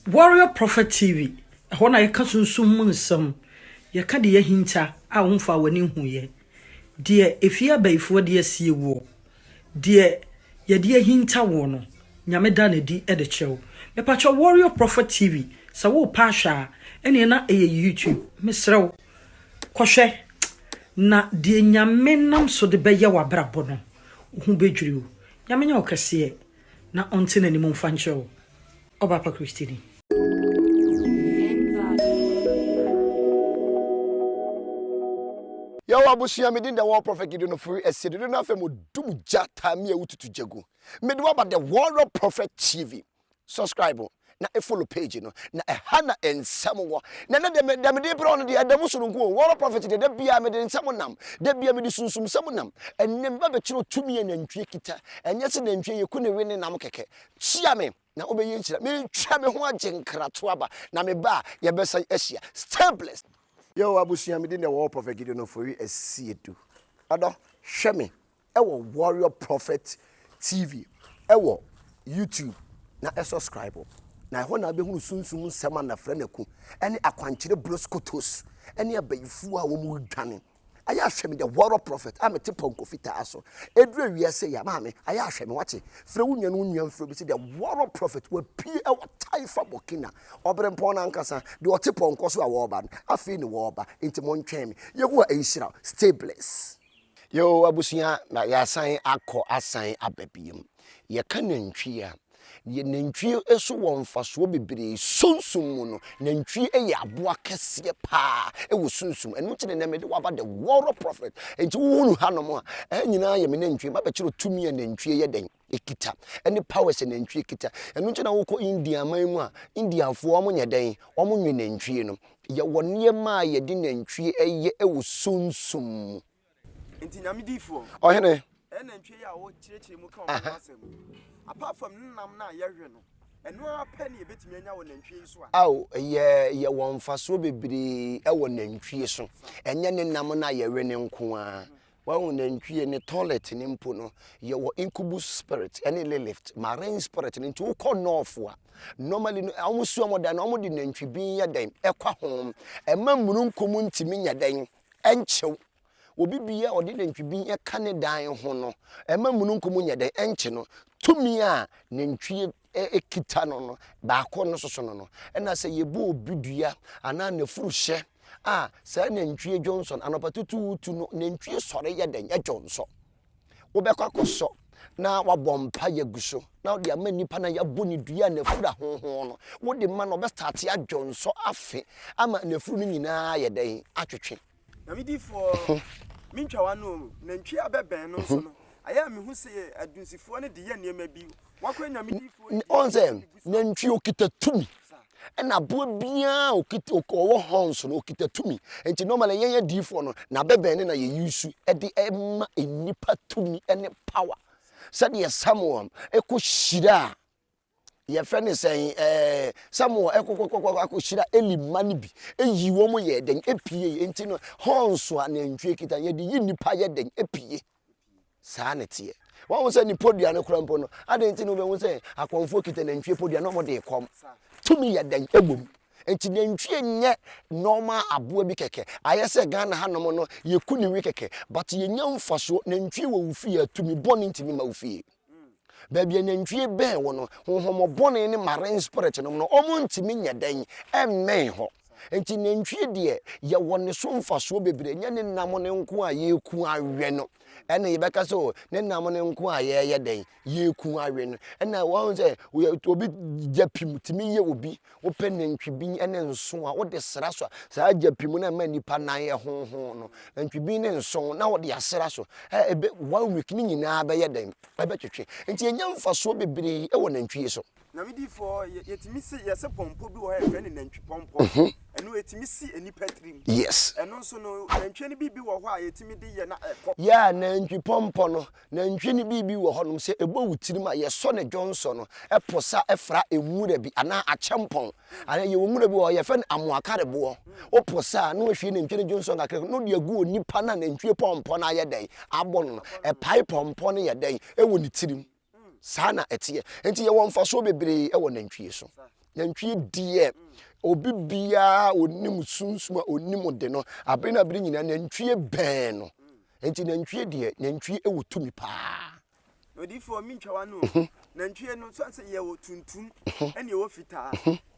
Warrior Prophet TV, ɛhɔ na yɛka sunsum mu nsɛm, yɛka deɛ ahinta a womfaa w'ani nhuiɛ, deɛ efie abayifoɔ de asie woɔ, deɛ yɛde ahinta woɔ no, Nyame da no adi de kyerɛ wo. Mepakyɛw Warrior Prophet TV, sɛ worepɛ ahwɛ a, ɛneɛ na ɛyɛ YouTube. Mesrɛ wo, kɔhwɛ na deɛ Nyame nam so de bɛyɛ w'abrabɔ no, wo ho bɛdwiri wo. Nyame nyɛ wo kɛseɛ na ɔnte n'anim mfa nkyerɛ wo. Ɔbaapa Christy ni. Yo abusua me din The War Prophet Gideon Ofori Asiedudu na afei mo dum gya taa mi a wotutu gya gu. Mede wo aba The Warrior Prophet TV. Subscribe na e follow page no na ɛha na nsɛm wɔ. Na ɛnɛ deɛ deɛ mede brɛ wo no deɛ ɛda mu sononko o. Warrior Prophet deɛ da biara mede nsɛm nam. Da biara mede sunsumsɛm nam. Ɛnɛ meba bɛkyerɛ wo tumi a nantwie kita. Ɛnyɛ sɛ nantwie yɛku ne we ne nam kɛkɛ. Kyia me na wobɛyɛ nhyira. Meretwa me ho agye nkrato aba na meba a yɛbɛsan ahyia. Stay blessed. Yo abusua me din de Warrior Prophet Gideon Ofori Asiedu. Ɔdɔ hwɛ me ɛwɔ Warrior Prophet TV ɛwɔ YouTube na ɛ subscribe na ɛhɔ na wobɛhunu sunsum nsɛm a nafrɛ no aku ɛne akwankyerɛ broskotos ɛne abayifoɔ a wɔn redwane. Ayɛ ahwɛ me the Warrior Prophet a mete pɔnkɔ fitaa so. Ɛduru awia sɛ ya maame ayɛ ahwɛ me wate. Frɛ wo nua no wo nua mfrɛ obi sɛ the Warrior Prophet wapue ɛwɔ Taifa Burkina. Ɔberempɔn no ankasa deɛ ɔte pɔnkɔ so a wɔreba no afei ne wɔreba nti montwɛn me. Yehowa nhyira wo. Stay blessed. Yoo abusua na yɛasan akɔ asan aba biom. Yɛka nantwie a, yɛ nantwie so wɔ mfasoɔ bebree. Sunsum mu no, nantwie yɛ aboa kɛseɛ paa wɔ sunsum. Ɛno nti na nnɛ mede wo aba the warrior prophet. Nti wohunu hanom a, ɛha nyinaa yɛ me nantwie. Mabɛkyerɛ tumi a nantwie yɛ dɛn ɛkita ɛne powers a nantwie kita. Ɛno nti na wokɔ India man mu a, Indiafoɔ wɔn nyɛ dɛn, wɔn nwe nantwie no. Yɛwɔ nneɛma a yɛde nantwie yɛ wɔ sunsum mu. Nti Nyame difoɔ. Ɔhene. Ɛyɛ nantwie yi a wo kyerɛkyerɛ mu ka wɔn ho asɛm yi. Apart from ne nam no a yɛwe no, ɛno ara pɛ ne yɛbɛtumi anya wɔ nantwie yi so anaa? Ao, yɛ yɛwɔ mfasoɔ bebree wɔ nantwie so. Ɛnyɛ ne nam no a yɛwe no nko ara. Wahu nantwie ne toilet no mpo no, yɛwɔ incubus spirit ne lilith, marine spirit no. Nti wokɔ north a, normally no, wɔn si wɔn dan no, wɔde nantwi bin yɛ dɛn? Ɛkɔ ho. Ɛma mununkum ntumi nyɛ dɛn? Ɛnkyew. Obi biara a ɔde nantwi bin ka ne dan ho no, ɛma mununkum nyɛ dɛn? Ɛnkye no. Tumi a nantwie kita no no, baako no soso no no. Ɛna sɛ yɛbɔ obi dua anaa n'afuru hyɛ a, saa nantwie dwonsɔ no, anɔpa tutuutu no, nantwie sɔre yɛ dɛn? Ɛdwonsɔ. Wobɛkɔ akɔsɔ na wabɔ mpaeɛ agu so na wode ama nipa no a yɛabɔ ne dua a n'afuru ahonhon no, wode ma no ɔbɛstate adwonsɔ afe ama n'afuru no nyinaa ayɛ dɛn? Atwetwe. Nyame difoɔ, mentwa w'ano o, nantwie abɛbɛn no nso no, ayɛ a mehu se adunsifoɔ no de yɛ nneɛma bi, wakɔ Nyame difoɔ yi Ɔn sɛ nantwie okita tumi, ɛna aboa biara okita ɔwɔ horns no okita tumi, nti normally yɛn adiifoɔ no n'abɛbɛn no na yɛ use ɛde ɛma nnipa tumi ɛne power, sɛdeɛ Samuel ɛkɔ hyiraa yɛfrɛ no sɛn ɛɛ Samuel ɛkɔkɔkɔkɔ akɔhyira Eli mma no bi eyi wɔn yɛ dɛn epie nti no horns a nantwie kita yɛde yi nipa yɛ dɛn epie saa na ɛteɛ wɔn sɛ ne podua no kora mpo no adan nti na wɔbɛhu sɛ akɔnfoɔ kita nantwie podua na wɔn de kɔm tumi yɛ dɛn ɛwɔ mu nti nantwie nyɛ normal aboa bi kɛkɛ ayɛ sɛ Ghana hanom no yɛku ne wi kɛkɛ but yɛnya mfasoɔ nantwie wɔ wo fie a tumi bɔne ntumi ma wo fie. Baabi a nantwie bɛn wo no, honhommɔbɔne ne marine spirit nom no, wɔntumi nyɛ dɛn mmɛn hɔ. Nti nantwie deɛ, yɛwɔ ne so mfasoɔ bebree. Ɛnyɛ ne nam no nko a yɛku awe no. Ɛna yɛbɛka sɛ o, ne nam no nko a yɛyɛ dɛn, yɛku awe no. Ɛna wɔn sɛ obi gyapim tumi yɛ obi. Wopɛ nantwi bin ne nson a, wode sra so a, saa gyapim no a ɛma nnipa nan yɛ honhon no, nantwi bin ne nson na wode asra so. Ɛ ebe one week ne nyinaa bɛyɛ dɛn? Ɛbɛtwetwe. Nti yɛnya mfasoɔ bebree wɔ nantwie so. Nyame difoɔ, yɛtumi se, yɛse pɔmpɔ bi wɔ hɔ a yɛfrɛ no nantwi pɔmpɔ. Ɛno ɛtumi si nnipa tirim. Yes. Ɛno nso no, nantwie no biribi wɔ hɔ a yɛtumi de yɛ na ɛkɔ. Yeah, nantwi pɔmpɔ no, nantwie no biribi wɔ hɔnom sɛ ɛbɔ wo tirim a, yɛsɔ ne dwonsɔ no, ɛposa fra nwura bi anaa akyɛmpɔn. Anaa yɛwɔ nwura bi wɔ hɔ yɛfrɛ no amoakareboɔ. Woposa a na wahwie nantwie no dwonsɔ kakra na wode agu onipa no a nantwie pɔmpɔ no ayɛ dɛn abɔ no no. Ɛpae pɔmpɔ no yɛ dɛn ɛwɔ ne tirim. Saa na ɛteɛ. Nti yɛwɔ mfasoɔ bebree wɔ nantwie so. Nantwie deɛ obi biara onim sunsum a onim de no abere na abere nyinaa nantwie bɛn no. Nti nantwie deɛ nantwie wɔ tumi paa. Odiyifoɔ mentwa w'ano o, nantwie no sane sɛ yɛwɔ tuntum ɛne yɛwɔ fitaa,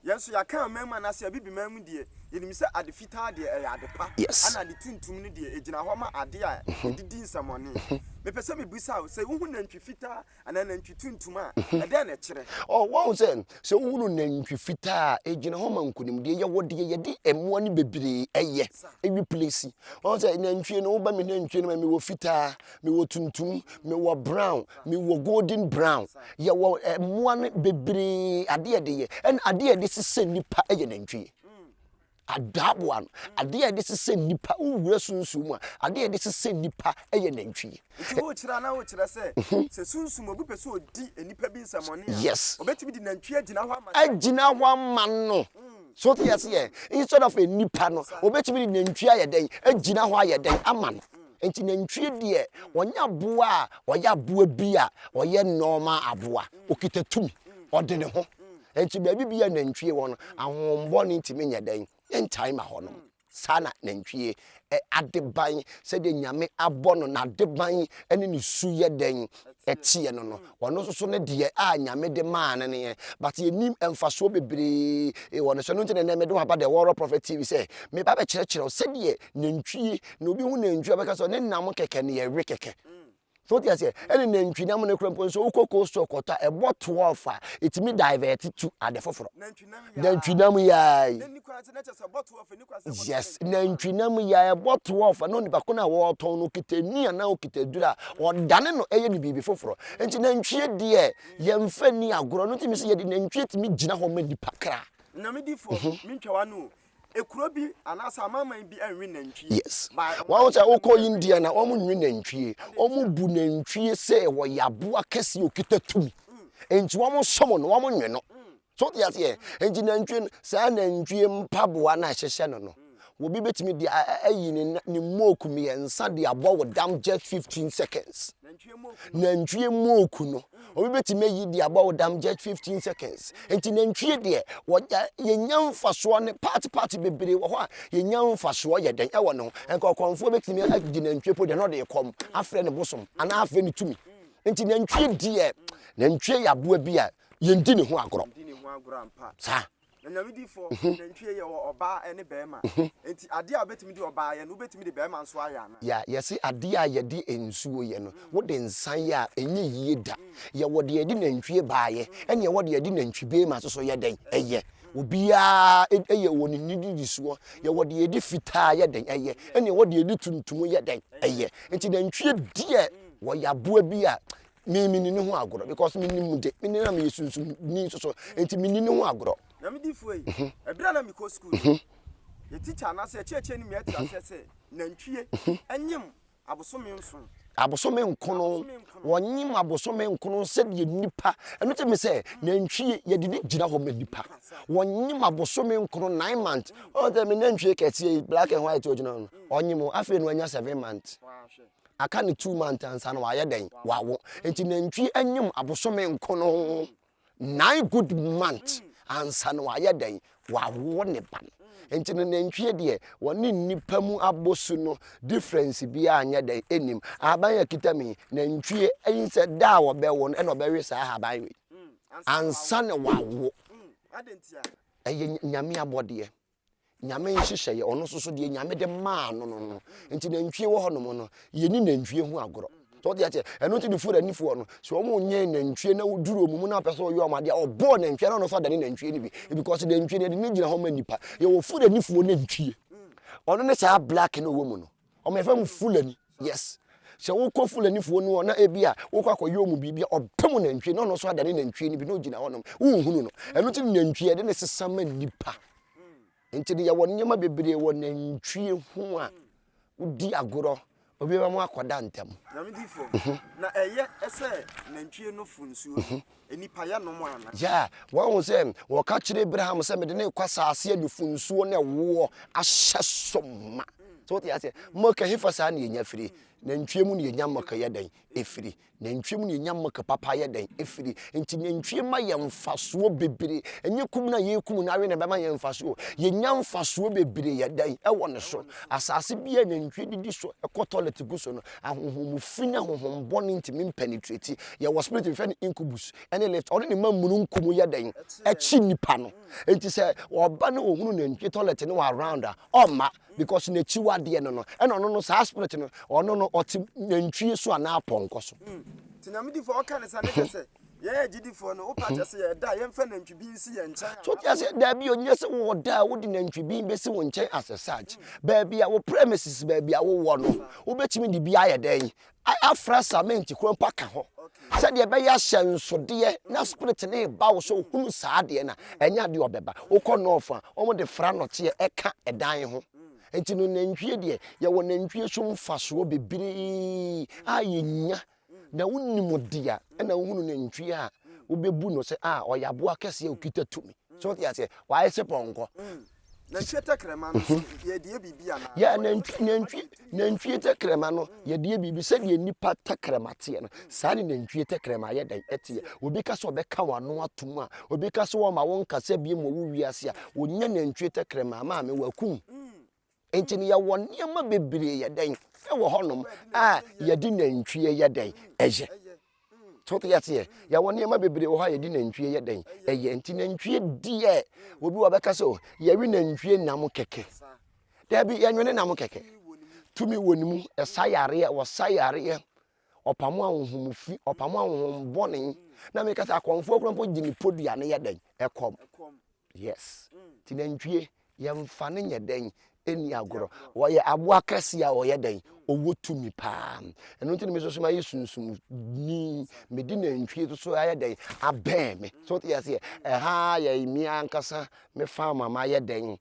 yɛn nso yɛaka aman mu anaasɛ abibiman mu deɛ yɛnim sɛ ade fitaa deɛ ɛyɛ ade pa ɛna ade tuntum no deɛ ɛgyina hɔ ma ade a ɛdidi nsɛmɔne. Mepɛ sɛ mebisa wo sɛ wohu nantwi fitaa anaa nantwi tuntum a ɛdɛn na ɛkyerɛ? Oh, woahu sɛ, sɛ wohunu nantwi fitaa a, ɛgyina hɔ ma nkonimdie. Yɛwɔ deɛ yɛde mmoa no bebree yɛ, replace. Woahu sɛ nantwie no, woba me nantwie no ma mewɔ fitaa, mewɔ tuntum, mewɔ brown, mewɔ golden brown. Yɛwɔ mmoa no bebree adeɛ yɛde yɛ. Ɛna adeɛ yɛde sesɛ nnipa yɛ nantwie. Adaaboa no, adeɛ a yɛde sesɛ nnipa, wowura sunsum mu a, adeɛ a yɛde sesɛ nnipa yɛ nantwie. Nti wokyerɛ anaa wokyerɛ sɛ, sɛ sunsum obi pɛ sɛ ɔdi nnipa bi nsɛmmɔne a, ɔbɛtumi de nantwie agyina hɔ ama no? Agyina hɔ ama no. So wote aseɛ? Instead of nnipa no, ɔbɛtumi de nantwie ayɛ dɛn? Agyina hɔ ayɛ dɛn? Ama no. Nti nantwie deɛ, ɔnyɛ aboa a ɔyɛ aboa bi a ɔyɛ normal aboa. Ɔkita tumi. Ɔde ne ho. Nti baabi bi a nantwie wɔ no, ahohombɔne ntumi nyɛ dɛn? Ntae ma hɔnom. Saa na nantwie adeban, sɛdeɛ Nyame abɔ no, n'adeban ne ne su yɛ dɛn? Ɛteɛ no no. Ɔno nso so ne deɛ a Nyame de maa no no yɛ. But yɛnim mfasoɔ bebree wɔ ne so. Ɛno nti na ɛnnɛ mede wo aba The Warrior Prophet TV sɛ meba bɛkyerɛkyerɛ wo sɛdeɛ nantwie, na obi hu nantwie a ɔbɛka sɛ ne nam kɛkɛ ne yɛwe kɛkɛ. So wote aseɛ? Ɛne nantwi nam no kora mpo nso wokɔ cold store kɔtɔ a ɛbɔ 12 a ɛtumi divert to ade foforɔ. Nantwi nam yaa yi. Yes, nantwi nam yaa ɛbɔ 12 a na onipa ko no a wɔretɔn no okita ni anaa okita aduru a ɔdane no ɛyɛ no biribi foforɔ. Nti nantwie deɛ yɛmfa ni agorɔ no ntumi sɛ yɛde nantwie tumi gyina hɔ ma nipa kra. Nyame difoɔ, mentwa w'ano o, Ekuro bi anaasɛ amanaman bi nwe nantwie. Yes. Wɔn sɛ wokɔ India na wɔn nwe nantwie. Wɔn bu nantwie sɛ wɔyɛ aboa kɛseɛ okita tumi. Nti wɔn som no, wɔn nwe no. So te aseɛ? Nti nantwie no, saa nantwie mpaboa no a ɛhyehyɛ no no, obi bɛtumi de ayi ne ne mooku mmiɛnsa de abɔ wo dam just 15 seconds. Nantwie mooku no, obi bɛtumi ayi de abɔ wo dam just 15 seconds. Nti nantwie deɛ, wɔgya yɛnya mfasoɔ ne paati paati bebree wɔ hɔ a yɛnya mfasoɔ yɛ dɛn ɛwɔ ne ho. Nka ɔkɔmfoɔ bɛtumi agye nantwie po deɛ na ɔde kɔm afrɛ ne bosom anaa afrɛ ne tumi. Nti nantwie deɛ, nantwie yɛ aboa bi a yɛndi ne ho agorɔ. Saa. Na Nyame difoɔ, nantwie yɛ wɔ ɔbaa ɛne bɛɛma, enti adeɛ a wobɛtumi de ɔbaa ayɛ no wobɛtumi de bɛɛma nso ayɛ anaa? Yeah, yɛse adeɛ a yɛde nsuo yɛ no, wode nsa yɛ a, ɛnyɛ yie da. Yɛwɔ deɛ yɛde nantwie baa yɛ, ɛne yɛwɔ deɛ yɛde nantwi beema nso so yɛ dɛn? Ɛyɛ. Obiara yɛ wɔ ne nnidisoɔ. Yɛwɔ deɛ yɛde fitaa yɛ dɛn? Ɛyɛ. Ɛne yɛwɔ deɛ yɛde tuntum yɛ dɛn? Ɛyɛ. Nti nantwie deɛ, wɔyɛ aboa bi a, Me menni ne ho agorɔ because menim de, me na meyɛ sunsumni nso so, nti menni ne ho agorɔ. Nyame difoɔ yi, ɛberɛ a na mekɔ sukuu no, yɛ tikya anaasɛ yɛ kyerɛkyerɛni ma yɛte aseɛ sɛ nantwie nyem abosome nson. Abosome nkono, wɔnyem abosome nkono sɛdeɛ nnipa, ɛno nti me sɛ nantwie yɛde ne gyina hɔ ma nnipa. Wɔnyem abosome nkono, 9 months, ɔn sɛ me nantwie kɛseɛ yi, black and white ɔgyina hɔ no, ɔnyem o, afei na wanya 7 months. Aka no 2 months ansa na wayɛ dɛn? Wawo. Nti nantwi anyim abosome nkono, 9 good months ansa na wayɛ dɛn? Wawo ne ba no. Nti no nantwie deɛ wɔne nnipa mu abosu no difference biara nyɛ dɛn? Ɛnnim. Ahaban a ɛkita me yi, nantwie ɛyi sɛ da a wɔbɛwo no ɛna ɔbɛwe saa ahaban wei ansa na wawo. Ɛyɛ Nyame abɔdeɛ. Nyame nhyehyɛeɛ, ɔno nso so deɛ Nyame de maa no no no. Nti nantwie wɔ hɔnom no, yɛni nantwie ho agorɔ. So wote aseɛ? Ɛno nti ne Fulanifoɔ no, sɛ wɔn nyɛ nantwie na woduru wɔn mu na apɛ sɛ ɔyɛ wɔn adeɛ a, ɔbɔɔ nantwie na ɔno nso adane nantwie no bi. Because nantwie no yɛde no gyina hɔ ma nipa. Yɛwɔ Fulanifoɔ nantwie. Ɔno ne saa black no wɔ mu no. Wɔn yɛfrɛ no Fulani. Yes. Sɛ wokɔ Fulanifoɔ no hɔ na ebi a wokɔ akɔyɛ wɔn biribi a, ɔpem nantwie na ɔno nso adane nantwie no bi na ɔgyina hɔnom. Wonhunu no. Ɛno nti nantwie yɛde ne sesa ma nnipa. Nti no yɛwɔ nneɛma bebree wɔ nantwie ho a wodi agorɔ obi bɛma mo akɔda ntɛm. Nyame difoɔ, mhm. na ɛyɛ sɛ nantwie no fo nsuo mhm. nnipa yɛ nom ana? Yeah, wɔn sɛ wɔka kyerɛ Abraham sɛ mede ne kɔ asase anufo nsuo na ɛwoɔ ahyɛ so ma. So wote aseɛ? Milk ɛhefa saa na yɛnya firi? Nantwie mu na yɛnya milk yɛ dɛn? Ɛfiri. Nantwie mu na yɛnya milk papa yɛ dɛn? Ɛfiri. Nti nantwie ma yɛn mfasoɔ bebree. Ɛnyɛ kum no a yɛrekum no awe na ɛbɛma yɛn mfasoɔ. Yɛnya mfasoɔ bebree yɛ dɛn? Ɛwɔ ne so. Asase bi a nantwie didi so, ɛkɔ toilet gu so no, ahonhom fi ne ahonhom bɔne ntumi mpenetrate. Yɛwɔ spirit bi yɛfrɛ no incubus ɛne lift. Ɔno ne ma mununkum yɛ dɛn? Ɛkye nipa no. Nti sɛ ɔba na ɔhunu nantwie toilet no wɔ around a, ɔmma because n'akyiwadeɛ no no ɛna ɔno no saa spirit no ɔno no ɔte nantwie so anaa pɔnkɔ so. Hmm. Nti nyame difoɔ ɔka ne sa ne kyɛ sɛ yɛn agyidifoɔ no wopa kyɛ sɛ yɛda a yɛmfa nantwi bi nsi yɛn nkyɛn so te ase daabi onyɛ sɛ wowɔ da a wode nantwi bi bɛsi wo nkyɛn as a such baabi a wo premises baabi a wowɔ no wobɛtumi de bi ayɛ dɛn afra cement koro mpo aka hɔ sɛdeɛ ɛbɛyɛ ahyɛnsodeɛ na spirit no reba wo so hunu saa adeɛ no a ɛnyɛ adeɛ ɔbɛba wokɔ nɔɔfo a wɔn de fra nɔteɛ ɛka ɛdan ho nti no nantwie deɛ yɛwɔ nantwie so mfasoɔ bebree a yɛnya na wonim deɛ ɛna wohunu nantwie a wobɛbu no sɛ a ɔyɛ aboa kɛseɛ a ɔkita tumi so wote aseɛ wayɛ sɛ pɔnkɔ Nantwie tɛkrɛma no nso yɛde yɛ biribi anaa? Yɛ nantwie nantwie nantwie tɛkrɛma no yɛde yɛ biribi sɛdeɛ nipa tɛkrɛma teɛ no saa ne nantwie tɛkrɛma yɛ dɛn ɛteɛ. Obi ka sɛ ɔbɛka w'ano atom a obi ka sɛ wɔma wo nkasa bi mu wɔ wiase a wonya nantwie tɛkrɛma maame wakum. Nti no yɛwɔ nneɛma bebree yɛ dɛn ɛwɔ hɔnom a yɛde nantwie yɛ dɛn ɛyɛ. So wote aseɛ? Yɛwɔ nneɛma bebree wɔ hɔ a yɛde nantwie yɛ dɛn? Ɛyɛ nti nantwie deɛ obi wɔ bɛka sɛ oh, yɛwe nantwie nam kɛkɛ. Daabi yɛnwene nam kɛkɛ. Tumi wɔ ne mu, ɛsa yareɛ, wɔsa yareɛ, ɔpamo ahonhom fi, ɔpamo ahonhom bɔne. Na meka sɛ akɔmfoɔ koraa mpo gye ne podua no yɛ dɛn? Ɛkɔm. Yes. Nti nantwie, yɛmfa no nyɛ dɛn? Ɛnni agorɔ. Ɔyɛ aboa kɛseɛ a ɔyɛ dɛn? Ɔwɔ tumi paa. Ɛno nti na me nso so mayɛ sunsumni. Mede nantwie nso so ayɛ dɛn? Abɛn me. So wote aseɛ? Ɛha yɛ me ankasa me farm a mayɛ dɛn?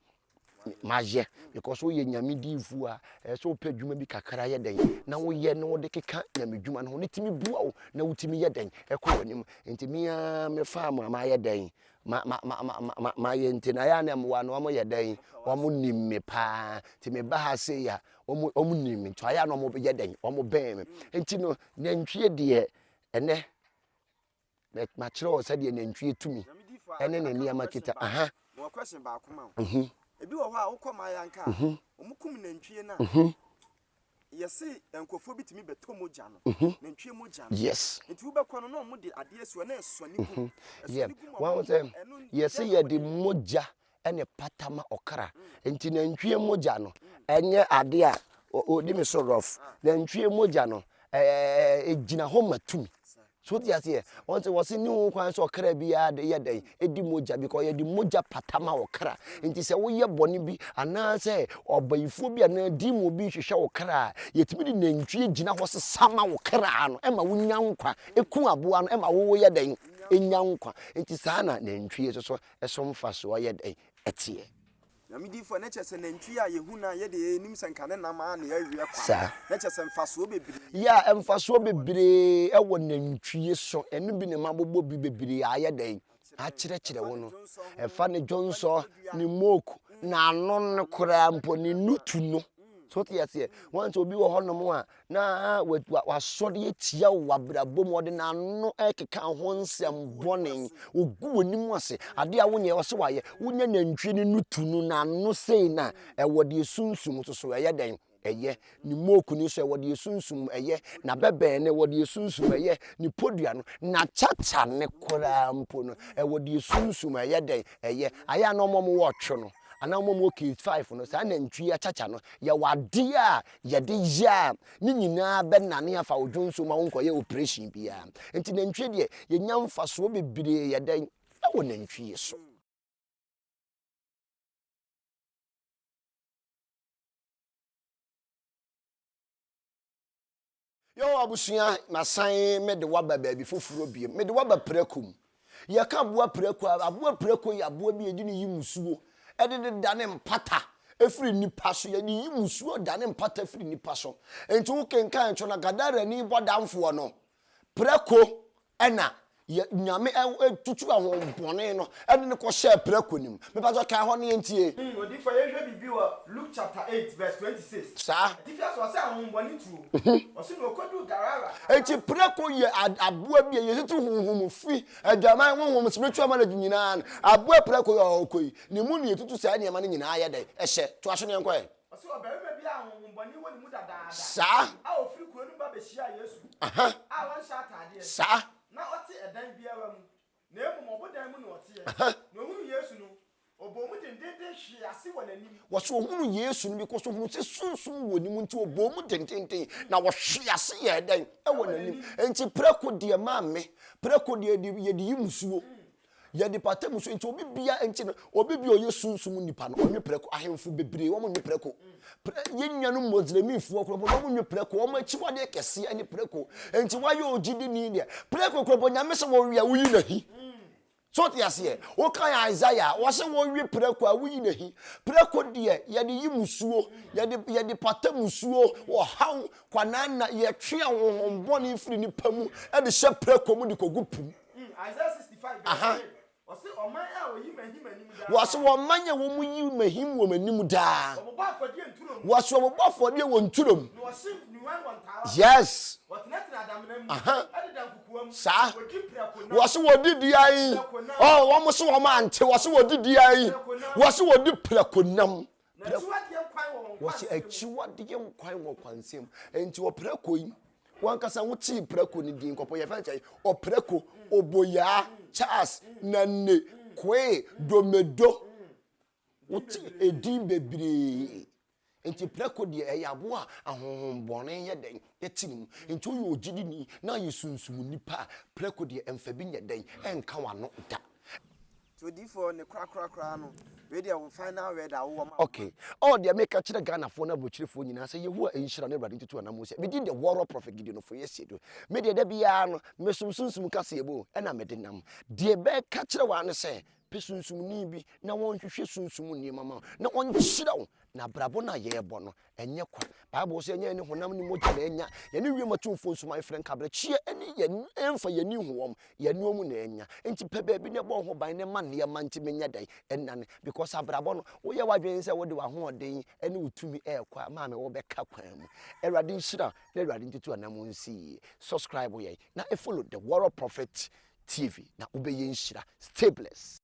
Mayɛ. Because woyɛ nyame diifoɔ a, ɛsɛ sɛ wopɛ adwuma bi kakra yɛ dɛn? Na woyɛ na wode keka nyame dwuma no ho. Ne tumi boa wo na wotumi yɛ dɛn? Ɛkɔ w'anim. Nti me ara me farm a mayɛ dɛn? ma ma ma ma ma mayɛ nti na ayɛ a na mmoa no wɔn yɛ dɛn wɔn nim me paa nti me ba ha sei a wɔn wɔn nim me nti ayɛ a na wɔn yɛ dɛn wɔn bɛn me nti no nantwie deɛ ɛnɛ makyerɛ wɔ sɛdeɛ nantwie tumi ɛne ne nneɛma kita aha. Mewɔ question baako ma wo. Mhm. Ebi wɔ hɔ a wokɔ Mayanka a, mhm. wɔn kum nantwie no a, mhm. Yɛse nkurɔfoɔ bi tumi bɛtɔ mogya no, nantwie mogya no. Yes. Nti wobɛkɔ no na wɔn de adeɛ asi hɔ na ɛsɔne gu mu. Yeah. Wɔn sɛ yɛse yɛde mogya ɛna pata ma ɔkra. Nti nantwie mogya no ɛnyɛ adeɛ a ɔdi me so rough. Nantwie mogya no ɛɛ ɛgyina hɔ ma tumi. So wote aseɛ? Wɔn sɛ wɔse ne ho kwan sɛ ɔkra biara de yɛ dɛn? Ɛdi mogya because yɛde mogya pata ma ɔkra. Nti sɛ woyɛ bɔne bi anaasɛ ɔbayifoɔ bi anaa demon bi hwehwɛ wo kra a, yɛtumi de nantwie gyina hɔ sesa ma wo kra no ɛma wonya nkwa. Ɛku aboa no ɛma wo yɛ dɛn? Ɛnya nkwa. Nti saa na nantwie nso so ɛso mfasoɔ yɛ dɛn? Ɛteɛ. Nyame difoɔ, na kyerɛ sɛ nantwie a yɛhu no a yɛdeɛ yɛnim sɛ nka ne nam ara na yɛweɛ kwa no, na kyerɛ sɛ mfasoɔ bebree. Yeah, mfasoɔ bebree wɔ nantwie so, ɛno bi na mabobɔ bi bebree ayɛ dɛn akyerɛkyerɛ wo no. Ɛfa ne dwonsɔ, ne mook, n'ano no koraa mpo, ne nutu no. So wote aseɛ? Wɔn sɛ obi wɔ hɔnom a na wasɔre atia wo w'abrabɔ mu, ɔde n'ano rekeka ho nsɛm bɔne, ogu w'anim ase, adeɛ a wonyɛ ɔsɛ wayɛ, wonya nantwie no nutu no n'ano sei na ɛwɔ deɛ sunsum nso so ɛyɛ dɛn? Ɛyɛ. Ne moku no nso ɛwɔ deɛ sunsum ɛyɛ, n'abɛbɛn no ɛwɔ deɛ sunsum ɛyɛ, ne podua no, n'akyakya no koraa mpo no ɛwɔ deɛ sunsum ɛyɛ dɛn? Ɛyɛ. Ayɛ a na wɔn a wɔwɔ ɔtwe no anaa wɔn a wɔwɔ case five no, saa nantwie akyakya no, yɛwɔ adeɛ a yɛde yɛ a ne nyinaa bɛnane afa wo dwonso ma wonkɔyɛ operation biara. Nti nantwie deɛ yɛnya mfasoɔ bebree yɛ dɛn wɔ nantwie so. Yoo abusua masan mede wo aba baabi foforɔ biom. Mede wo aba prako mu. Yɛka aboa prako a, aboa prako yɛ aboa bi a yɛde no yi musuo de de dane mpata firi nnipa so. Yɛde yi musuo dane mpata firi nnipa so. Enti wokenkan twerɛ no a, Gadarani bɔdamfoɔ no, prako Ɛna yɛ Nyame tutu ahonhombɔne no de no kɔhyɛɛ prako no mu. Mepakyɛw kan hɔ na yɛntie. Odiyifoɔ, yɛnhwɛ biribi wɔ Luke chapter 8 verse 26. Saa. Atifi ase ɔse ahonhombɔne tuo. Ɔse na ɔkɔduu Garara Enti asaase. prako yɛ aboa bi a yɛtutu honhom fi, adwaman honhom, spiritual marriage nyinaa no, aboa prako yi a ɔkɔ yi, ne mu na yɛtutu saa nneɛma no nyinaa yɛ dɛn? Hyɛ. Toa so na yɛnkɔ ɛ. Ɔse ɔbarima bi a ahonhommɔne wɔ ne mu dadaada Saa. a ɔfiri kuro no mu ba bɛhyiaa Yesu Aha. a ɔnhyɛ ataadeɛ, Saa. na ɔte ɛdan biara mu, na mmom ɔbodan mu na ɔteɛ. Aha. Na ɔhunuu Yesu no, ɔbɔɔ mu dendeenden hwee ase wɔ n'anim. Wɔse ɔhunuu Yesu no because ɔhunuu sɛ sunsum wɔ ne mu nti ɔbɔɔ mu dendeenden na ɔhwee ase yɛɛ dɛn? Ɛwɔ n'anim. Enti prɛko deɛ maame, prɛko deɛ yɛde yi musuo. Yɛde pata mu so nti obi bia nti no obi bia ɔyɛ sunsum nipa no ɔnwe prɛko ahemfo bebree wɔn nwe prɛko yɛn nuanom mɔdwerɛmifoɔ korɔ mpo wɔn nwe prɛko wɔn akyiwadeɛ kɛseɛ ne prɛko nti wayɛ ogyidini deɛ prɛko korɔ mpo nyame sɛ wɔwe a woyi n'ahi so te aseɛ wokan Isaiah wɔsɛ wɔwe prɛko a woyi n'ahi prɛko deɛ yɛde yi musuo yɛde yɛde pata musuo ɔhaw kwanana yɛtwe ahonhom bɔne firi nipa mu de hyɛ prɛko mu de kɔgu pum Aha. Wɔse wɔn man a wɔn yi mahim wɔ m'anim daa. Wɔse wɔbɔ afɔdeɛ wɔ nturo mu. Yes. Aha. Saa. Wɔse wɔdi di ayi. Oh, wɔn se wɔn ante. Wɔse wɔdi di ayi. Wɔse wɔdi prɛko nam. Wɔsi akyiwadeɛ nkwan wɔ kwansɛm. Nti ɔprɛko yi, wankasa wotee prɛko no din kɔpɔ yɛfɛ nkyɛn ɔprɛko, oboyaa, Charles, Nane, Koe, Domedo. Wote edin bebree. Nti prɛko deɛ ɛyɛ aboa a ahonhommɔne yɛ dɛn ɛte ne mu. Nti woyɛ ogyidini na ayɛ sunsum nipa a, prɛko deɛ ɛmfa bi nyɛ dɛn ɛnka w'ano da. Nti odiyifoɔ ne korakora koraa no wei deɛ wo final word a wowɔ ma wo ma. Ok oh deɛ meka kyerɛ Ghanafoɔ ne abrokyirefoɔ nyinaa sɛ Yehowa nhyira ne Awurade ntutu anamon sɛ medin de Warrior Prophet Gideon Ofoye Asiedu me deɛ da biara no mesom sunsum kaseɛbɔ o ɛna mede nam deɛ bɛka kyerɛ wo ara ne sɛ pɛ sunsumni bi na wɔnhwehwɛ sunsum nneɛma ma wo na ɔnkyerɛ wo na abrabɔ no a yɛrebɔ no Ɛnyɛ kwa. Bible sɛ ɛnyɛ yɛne honam ne mogya na anya, yɛne wiem atumfoɔ nsuman frɛ nkaberɛkyeɛ ne yɛn ɛmfa yɛn ani nhu wɔn, yɛne wɔn na anya. Nti pɛ baabi na ɛbɔ wo ho ban na ɛma nneɛma nti menyɛ dɛn ɛnane because abrabɔ no woyɛ w'adwene sɛ wode w'ahoɔden ne wo tumi ɛrekɔ a maame wobɛka kwan mu. Awurade nhyira na Awurade ntutu anamon nsi yie. Subscribe yɛn na follow The Warrior Prophet TV na wobɛyɛ nhyira. Stay blessed.